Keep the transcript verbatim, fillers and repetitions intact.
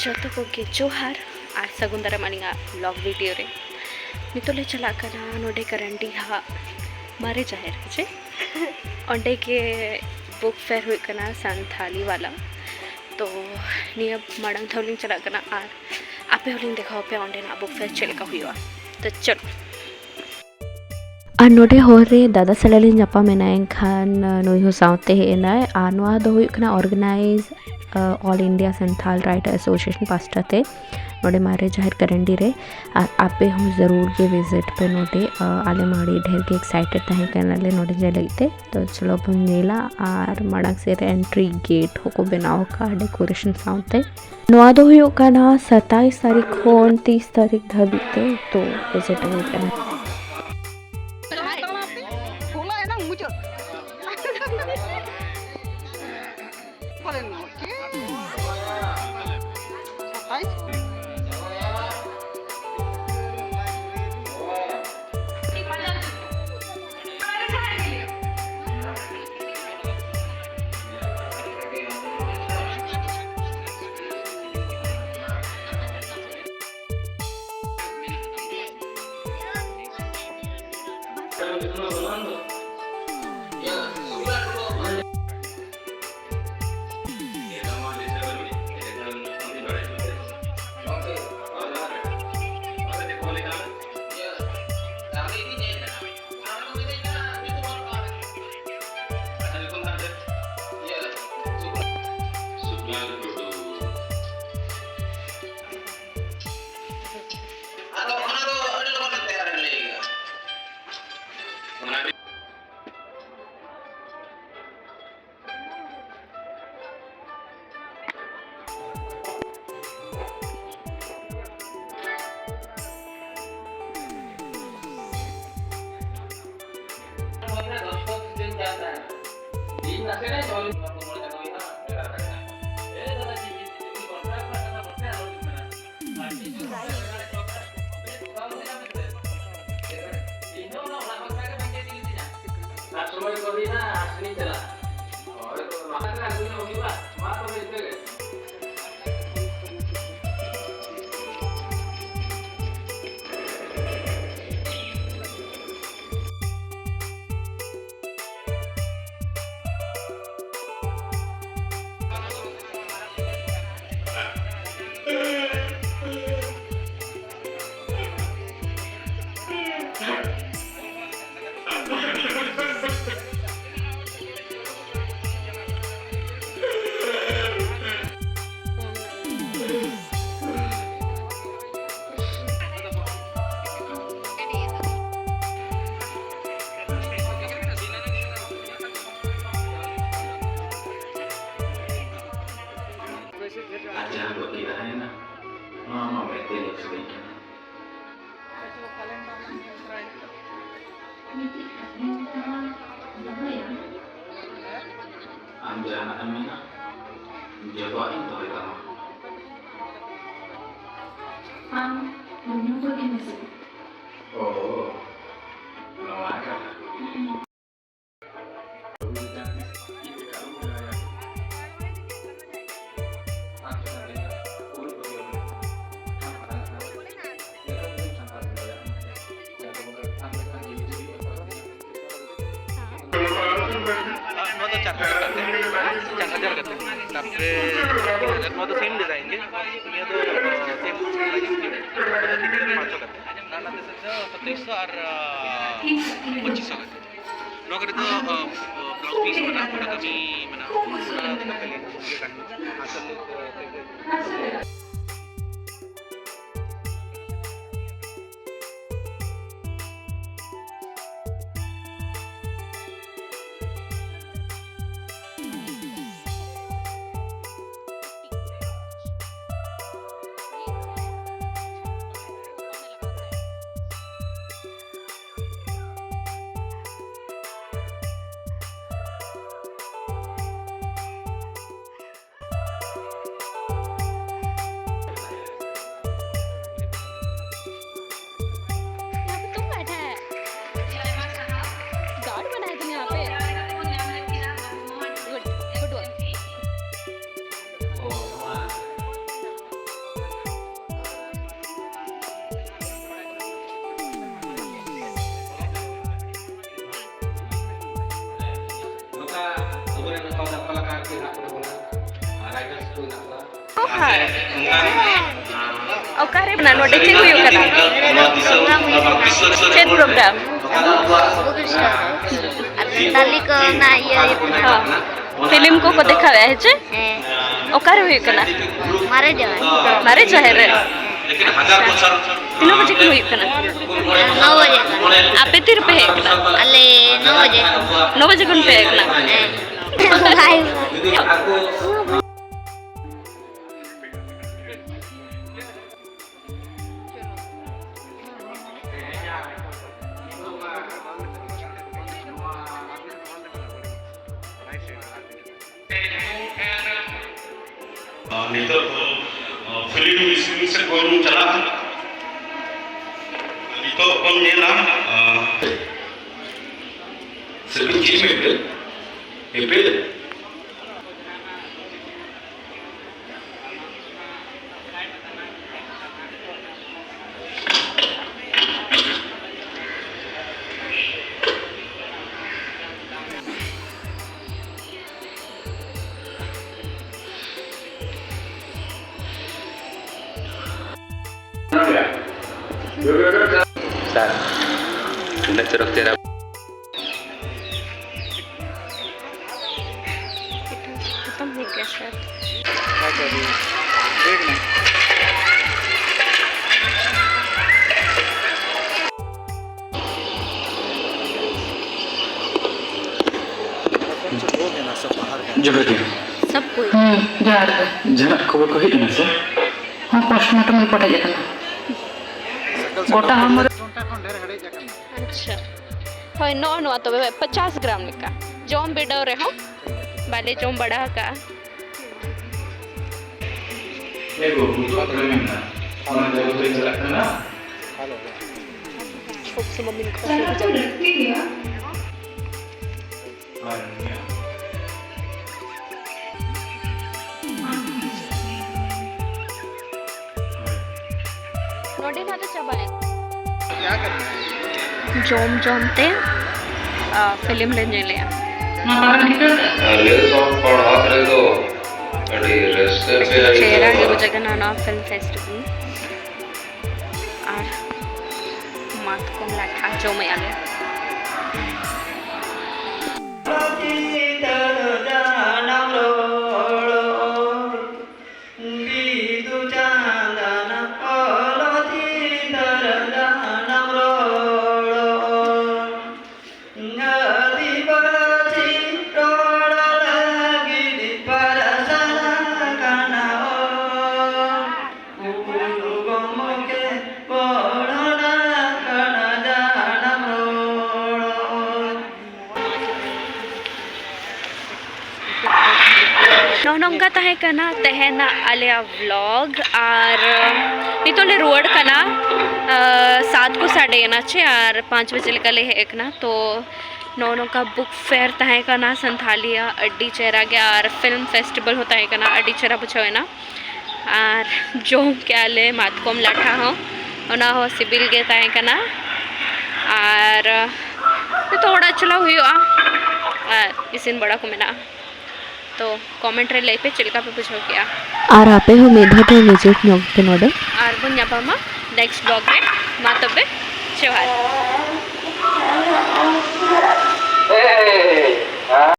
ᱡᱚᱛᱚ ᱠᱚᱜᱮ ᱡᱚᱦᱟᱨ ᱟᱨ ᱥᱟᱹᱜᱩᱱ ᱫᱟᱨᱟᱢ ᱟᱹᱞᱤᱧᱟᱜ vlog video ᱨᱮ᱾ ᱱᱤᱛᱚᱜ ᱞᱮ ᱪᱟᱞᱟᱜ ᱠᱟᱱᱟ ᱱᱚᱰᱮ ᱠᱟᱨᱟᱱᱰᱤ ᱦᱟᱜ ᱢᱟᱨᱮ ᱡᱟᱦᱮᱨ ᱦᱮᱸ ᱪᱮ? ᱚᱸᱰᱮ ᱜᱮ book fair ᱦᱩᱭᱩᱜ ᱠᱟᱱᱟ ᱥᱟᱱᱛᱷᱟᱞᱤ ᱣᱟᱞᱟ᱾ ᱛᱚ ᱱᱤᱭᱟᱹ ᱢᱟᱲᱟᱝ ᱫᱷᱟᱣ ᱞᱤᱧ ᱪᱟᱞᱟᱜ ᱠᱟᱱᱟ ᱟᱨ ᱟᱯᱮ ᱦᱚᱸᱞᱤᱧ ᱫᱮᱠᱷᱟᱣ ᱟᱯᱮᱭᱟ ᱚᱸᱰᱮᱱᱟᱜ book fair ᱪᱮᱫ ᱞᱮᱠᱟ ᱦᱩᱭᱩᱜᱼᱟ᱾ ᱛᱚ ᱪᱚᱞᱚ᱾ ᱟᱨ ᱱᱚᱰᱮ ᱦᱚᱨ ᱨᱮ ᱫᱟᱫᱟ ᱥᱟᱞᱟᱜ ᱞᱤᱧ ᱧᱟᱯᱟᱢ ᱮᱱᱟ, ᱮᱱᱠᱷᱟᱱ ᱱᱩᱭ ᱦᱚᱸ ᱥᱟᱶᱛᱮ ᱦᱮᱡ ᱮᱱᱟᱭ᱾ ᱟᱨ ᱱᱚᱣᱟ ᱫᱚ ᱦᱩᱭᱩᱜ ᱠᱟᱱᱟ organize, ᱟᱸ, All India Santhal Writer Association ᱯᱟᱥᱴᱟ ᱛᱮ ᱱᱚᱰᱮ ᱢᱟᱨᱮ ᱡᱟᱦᱮᱨ ᱠᱟᱨᱟᱱᱰᱤ ᱨᱮ᱾ ᱟᱨ ᱟᱯᱮ ᱦᱚᱸ ᱡᱟᱹᱨᱩᱲ ᱜᱮ visit ᱯᱮ ᱱᱚᱰᱮ᱾ ᱟᱸ, ᱟᱞᱮ ᱢᱟ ᱟᱹᱰᱤ ᱰᱷᱮᱨ ᱜᱮ excited ᱛᱟᱦᱮᱸ ᱠᱟᱱᱟᱞᱮ ᱱᱚᱰᱮ ᱧᱮᱞ ᱞᱟᱹᱜᱤᱫ ᱛᱮ᱾ ᱛᱚ ᱪᱚᱞᱚ ᱵᱚᱱ ᱧᱮᱞᱟ᱾ ᱟᱨ ᱢᱟᱲᱟᱝ ᱥᱮᱫ ᱨᱮ entry gate ᱦᱚᱸᱠᱚ ᱵᱮᱱᱟᱣ ᱟᱠᱟᱫᱼᱟ decoration ᱥᱟᱶᱛᱮ᱾ ᱱᱚᱣᱟ ᱫᱚ ᱦᱩᱭᱩᱜ ᱠᱟᱱᱟ ᱥᱟᱛᱟᱭᱤᱥ ᱛᱟᱹᱨᱤᱠᱷ ᱠᱷᱚᱱ ᱛᱤᱥ ᱛᱟᱹᱨᱤᱠᱷ ᱫᱷᱟᱹᱵᱤᱡ ᱛᱮ᱾ ᱛᱚ visit ᱦᱩᱭᱩᱜ ᱠᱟᱱᱟ᱾ ᱦᱚᱞᱟ ᱮᱱᱟᱝ ᱢᱩᱪᱟᱹᱫ᱾ ᱯᱟᱞᱮᱱ ᱪᱮᱫ? ᱥᱟᱛᱟᱭᱤᱥ? ᱟᱫᱚ ᱚᱱᱟ ᱫᱚ ᱟᱹᱰᱤ ᱞᱚᱜᱚᱱ ᱛᱮ ᱛᱮᱭᱟᱨ ᱞᱟᱹᱭ ᱦᱩᱭᱩᱜᱼᱟ᱾ ᱚᱱᱟ ᱟᱨ ᱥᱚᱢᱚᱭ ᱠᱚ ᱦᱩᱭᱱᱟ, ᱟᱨ ᱥᱮᱱᱤᱧ ᱪᱟᱞᱟᱜᱼᱟ᱾ ᱦᱳᱭ, ᱛᱚ, ᱢᱟ ᱛᱚᱵᱮ ᱟᱹᱜᱩ ᱧᱚᱜ ᱦᱩᱭᱩᱜᱼᱟ᱾ ᱢᱟ ᱛᱚᱵᱮ ᱤᱱᱠᱟᱹ ᱜᱮ᱾ ᱟᱨ ᱡᱟᱦᱟᱸ ᱵᱟᱹᱠᱤ ᱛᱟᱦᱮᱸᱭᱮᱱᱟ, ᱱᱚᱣᱟ ᱢᱟ ᱢᱮᱫ ᱛᱮ ᱧᱮᱞ ᱥᱟᱱᱟᱧ ᱠᱟᱱᱟ᱾ ᱟᱢ ᱡᱟᱦᱟᱱᱟᱜ ᱮᱢ ᱢᱮᱱᱟ, ᱡᱚᱛᱚᱣᱟᱜ ᱤᱧ ᱫᱚᱦᱚᱭ ᱛᱟᱢᱟ᱾ ᱟᱢ ᱧᱩ ᱵᱟᱹᱜᱤ ᱢᱮᱥᱮ᱾ ᱳ, ᱱᱚᱣᱟ ᱠᱟᱛᱷᱟ᱾ ᱱᱚᱣᱟ ᱫᱚ ᱪᱟᱨ ᱦᱟᱡᱟᱨ ᱠᱟᱛᱮ, ᱪᱟᱨ ᱦᱟᱡᱟᱨ ᱠᱟᱛᱮ᱾ ᱛᱟᱨᱯᱚᱨᱮ ᱱᱚᱣᱟ ᱫᱚ ᱥᱮᱢ ᱰᱤᱡᱟᱭᱤᱱ ᱜᱮ, ᱱᱤᱭᱟᱹ ᱫᱚ ᱥᱮᱢ ᱯᱟᱸᱪᱥᱚ ᱠᱟᱛᱮ᱾ ᱱᱚᱣᱟ ᱫᱚ ᱛᱮᱭᱤᱥᱥᱚ ᱟᱨ ᱯᱚᱸᱪᱤᱥᱥᱚ ᱠᱟᱛᱮ᱾ ᱱᱚᱣᱟ ᱠᱚᱨᱮ ᱫᱚ ᱵᱞᱟᱣᱩᱡᱽ ᱯᱤᱥ ᱢᱮᱱᱟᱜᱼᱟ, ᱚᱱᱟ ᱠᱟᱹᱢᱤ ᱢᱮᱱᱟᱜᱼᱟ, ᱚᱱᱟ ᱠᱟᱹᱢᱤ ᱤᱭᱟᱹ ᱠᱟᱱ ᱜᱮᱭᱟ᱾ ᱟᱥᱚᱞ यहाँ पे तुम बैठा है, गार्ड बना है तुम यहाँ पे। Good, good work. ᱱᱚᱝᱠᱟ ᱟᱵᱚᱨᱮᱱ ᱱᱚᱝᱠᱟ ᱚᱱᱠᱟ ᱠᱟᱞᱟᱠᱟᱨ ᱠᱚ ᱦᱮᱱᱟᱜ ᱠᱚ ᱛᱟᱵᱚᱱᱟ, ᱟᱨ ᱨᱟᱭᱴᱟᱨᱥ ᱠᱚ ᱦᱮᱱᱟᱜ ᱠᱚᱣᱟ᱾ ᱚᱠᱟᱨᱮ ᱢᱮᱱᱟᱜᱼᱟ? ᱱᱚᱰᱮ ᱪᱮᱫ ᱦᱩᱭᱩᱜ ᱠᱟᱱᱟ? ᱪᱮᱫ ᱯᱨᱳᱜᱨᱟᱢ? ᱟᱨ ᱥᱟᱱᱛᱟᱞᱤ ᱠᱚ ᱚᱱᱟ ᱤᱭᱟᱹ ᱦᱩᱭᱩᱜ ᱠᱟᱱᱟ᱾ ᱦᱚᱸ᱾ ᱯᱷᱤᱞᱢ ᱠᱚᱠᱚ ᱫᱮᱠᱷᱟᱣᱮᱫᱼᱟ, ᱦᱮᱸ ᱪᱮ? ᱦᱮᱸ᱾ ᱚᱠᱟᱨᱮ ᱦᱩᱭᱩᱜ ᱠᱟᱱᱟ? ᱢᱟᱨᱮ ᱡᱟᱦᱮᱨ᱾ ᱢᱟᱨᱮ ᱡᱟᱦᱮᱨ ᱨᱮ? ᱟᱪᱪᱷᱟ᱾ ᱛᱤᱱᱟᱹᱜ ᱵᱟᱡᱮ ᱠᱷᱚᱱ ᱦᱩᱭᱩᱜ ᱠᱟᱱᱟ? ᱱᱚ ᱵᱟᱡᱮ ᱠᱷᱚᱱ᱾ ᱟᱯᱮ ᱛᱤ ᱨᱮᱯᱮ ᱦᱮᱡ ᱠᱟᱱᱟ? ᱟᱞᱮ ᱱᱚ ᱵᱟᱡᱮ᱾ ᱱᱚ ᱵᱟᱡᱮ ᱠᱷᱚᱱ ᱯᱮ ᱦᱮᱡ ᱠᱟᱱᱟ? ᱦᱮᱸ᱾ ᱵᱟᱭ᱾ ᱱᱤᱛᱚᱜ ᱫᱚ, ᱟ, film screen ᱥᱮᱫ ᱵᱚᱱ ᱪᱟᱞᱟᱜᱼᱟ᱾ ᱱᱤᱛᱚᱜ ᱵᱚᱱ ᱧᱮᱞᱟ, ᱟ, ᱥᱮᱵᱤᱱ ᱪᱮᱫ ᱢᱮᱱᱛᱮ? ᱤᱯᱤᱞ? ᱥᱟᱨ, ᱛᱤᱱᱟᱹᱜ ᱪᱚᱨᱚᱠ ᱪᱮᱦᱨᱟ᱾ ᱠᱷᱟᱛᱚᱢ ᱦᱩᱭ ᱜᱮᱭᱟ ᱥᱟᱨ᱾ ᱡᱚᱦᱟᱨ ᱜᱮ᱾ ᱥᱚᱵ ᱠᱚ᱾ ᱦᱩᱸ, ᱡᱚᱦᱟᱨ ᱜᱮ᱾ ᱡᱟᱦᱟᱱᱟᱜ ᱠᱷᱚᱵᱚᱨ ᱠᱚ ᱦᱮᱡ ᱮᱱᱟ ᱥᱮ? ᱦᱚᱸ, postmortem report ᱦᱮᱡ ᱟᱠᱟᱱᱟ᱾ ᱜᱚᱴᱟ ᱦᱚᱲᱢᱚ ᱨᱮ ᱟᱪᱪᱷᱟ᱾ ᱦᱳᱭ, ᱱᱚᱜᱼᱚ ᱱᱚᱣᱟ ᱛᱚᱵᱮ ᱯᱚᱪᱟᱥ ᱜᱨᱟᱢ ᱞᱮᱠᱟ᱾ ᱡᱚᱢ ᱵᱤᱰᱟᱹᱣ ᱨᱮᱦᱚᱸ ᱵᱟᱞᱮ ᱡᱚᱢ ᱵᱟᱲᱟ ᱟᱠᱟᱜᱼᱟ᱾ ᱮ ᱜᱳ, ᱱᱤᱛᱚᱜ ᱛᱚᱵᱮ ᱢᱮᱱᱟᱜᱼᱟ᱾ ᱚᱱᱟ ᱡᱟᱭᱜᱟ ᱛᱮ ᱪᱟᱞᱟᱜ ᱠᱟᱱᱟ᱾ ᱥᱚᱵ ᱥᱚᱢᱚᱭ ᱢᱮᱱ ᱠᱟᱛᱷᱟ ᱥᱮ ᱵᱩᱡᱷᱟᱹᱣ᱾ ᱟᱨ ᱱᱤᱭᱟᱹ᱾ ᱱᱚᱰᱮ ᱱᱟᱜ ᱫᱚ ᱪᱟᱵᱟᱭᱮᱱ᱾ ᱡᱚᱢ ᱡᱚᱢ ᱛᱮ, ᱟ, film ᱞᱮ ᱧᱮᱞᱮᱜᱼᱟ᱾ ᱟᱞᱮ ᱥᱟᱶ ᱯᱟᱲᱦᱟᱜ ᱨᱮᱫᱚ ᱟᱹᱰᱤ ᱨᱟᱹᱥᱠᱟᱹ ᱯᱮ ᱪᱮᱦᱨᱟ ᱜᱮ ᱟᱹᱭᱠᱟᱹᱣᱟ᱾ ᱵᱩᱡᱷᱟᱹᱜ ᱠᱟᱱᱟ ᱱᱚᱣᱟ film festival᱾ ᱟᱨ ᱢᱟᱛᱠᱚᱢ ᱞᱟᱴᱷᱟ ᱡᱚᱢᱮᱜᱼᱟ ᱞᱮ᱾ ᱵᱤᱫᱩ ᱪᱟᱸᱫᱟᱱ ᱚᱞ ᱪᱤᱛᱟᱹᱨ ᱡᱟᱱᱟᱢ ᱨᱚᱲ᱾ ᱟᱹᱫᱤᱵᱟᱹᱥᱤ ᱨᱚᱲ ᱞᱟᱹᱜᱤᱫ ᱯᱟᱨᱥᱟᱞ ᱠᱟᱱᱟ ᱚᱞ᱾ ᱜᱩᱨᱩ ᱜᱚᱢᱠᱮ ᱜᱚᱲᱦᱚᱱ ᱠᱟᱱᱟ ᱡᱟᱱᱟᱢ ᱨᱚᱲ᱾ ᱚᱱᱠᱟ ᱛᱟᱦᱮᱸ ᱠᱟᱱᱟ ᱛᱮᱦᱮᱧᱟᱜ ᱟᱞᱮᱭᱟᱜ vlog᱾ ᱟᱨ ᱱᱤᱛᱚᱜ ᱞᱮ ᱨᱩᱣᱟᱹᱲ ᱠᱟᱱᱟ᱾ ᱟᱨ ᱥᱟᱛ ᱠᱚ ᱥᱟᱰᱮᱭᱮᱱᱟ ᱪᱮ, ᱟᱨ ᱯᱟᱸᱪ ᱵᱟᱡᱮ ᱞᱮᱠᱟ ᱞᱮ ᱦᱮᱡ ᱟᱠᱟᱱᱟ᱾ ᱛᱚ ᱱᱚᱜᱼᱚ ᱱᱚᱝᱠᱟ book fair ᱛᱟᱦᱮᱸ ᱠᱟᱱᱟ ᱥᱟᱱᱛᱷᱟᱞᱤᱭᱟ, ᱟᱹᱰᱤ ᱪᱮᱦᱨᱟ ᱜᱮ᱾ ᱟᱨ film festival ᱦᱚᱸ ᱛᱟᱦᱮᱸ ᱠᱟᱱᱟ, ᱟᱹᱰᱤ ᱪᱮᱦᱨᱟ ᱵᱩᱡᱷᱟᱹᱣ ᱮᱱᱟ᱾ ᱟᱨ ᱡᱚᱢ ᱠᱮᱜᱼᱟ ᱞᱮ ᱢᱟᱛᱠᱚᱢ ᱞᱟᱴᱷᱟ ᱦᱚᱸ, ᱚᱱᱟ ᱦᱚᱸ ᱥᱤᱵᱤᱞ ᱜᱮ ᱛᱟᱦᱮᱸ ᱠᱟᱱᱟ᱾ ᱟᱨ ᱱᱤᱛᱚᱜ ᱚᱲᱟᱜ ᱪᱟᱞᱟᱣ ᱦᱩᱭᱩᱜᱼᱟ, ᱟᱨ ᱤᱥᱤᱱ ᱵᱟᱲᱟ ᱠᱚ ᱢᱮᱱᱟᱜᱼᱟ᱾ ᱛᱚ comment ᱨᱮ ᱞᱟᱹᱭ ᱯᱮ ᱪᱮᱫ ᱞᱮᱠᱟ ᱯᱮ ᱵᱩᱡᱷᱟᱹᱣ ᱠᱮᱜᱼᱟ᱾ ᱟᱨ ᱟᱯᱮ ᱦᱚᱸ ᱢᱤᱫ ᱫᱷᱟᱣ ᱫᱚ visit ᱧᱚᱜ ᱯᱮ ᱱᱚᱰᱮ᱾ ᱟᱨ ᱵᱚᱱ ᱧᱟᱯᱟᱢᱟ next vlog ᱨᱮ᱾ ᱢᱟ ᱛᱚᱵᱮ, ᱡᱚᱦᱟᱨ᱾